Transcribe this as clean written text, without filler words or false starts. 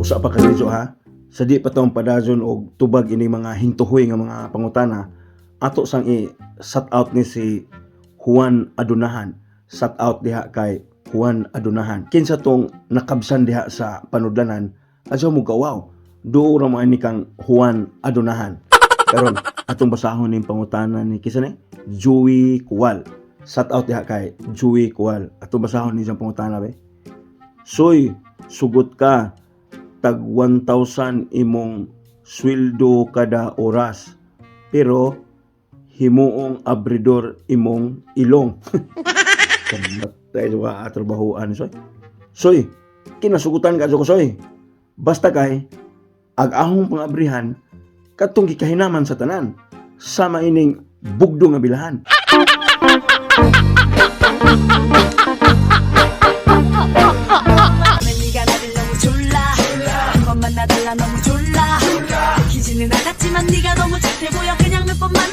Usa pa ka diretso ha. Sa di pa tong padayon og tubag ini mga hintuhoy nga mga pangutana, ato sang i shout out ni si Juan Adunahan. Shout out diha kay Juan Adunahan. Kinsa tong nakabsan diha sa panudlanan, adyaw mo gawaw. Duo ra mo ani kang Juan Adunahan. Karon atong basahon ning pangutana ni kinsa ni? Joey Kuwal. Shout out diha kay Joey Kuwal. Atong basahon ni siyang pangutana be. Soy, sugot ka tag 1,000 imong sweldo kada oras. Pero himuong abridor imong ilong. Kamatay sa trabahoan, soy. Soy, kinasugutan ka ko, soy. Basta kay ag ahong pangabrihan katong gikahinaman sa tanan sama ining bugdo nga bilahan. 네가 나를 너무 졸라 한 번만 놔달라. 너무 졸라 들키지는 않았지만 네가 너무 착해 보여. 그냥 몇 번만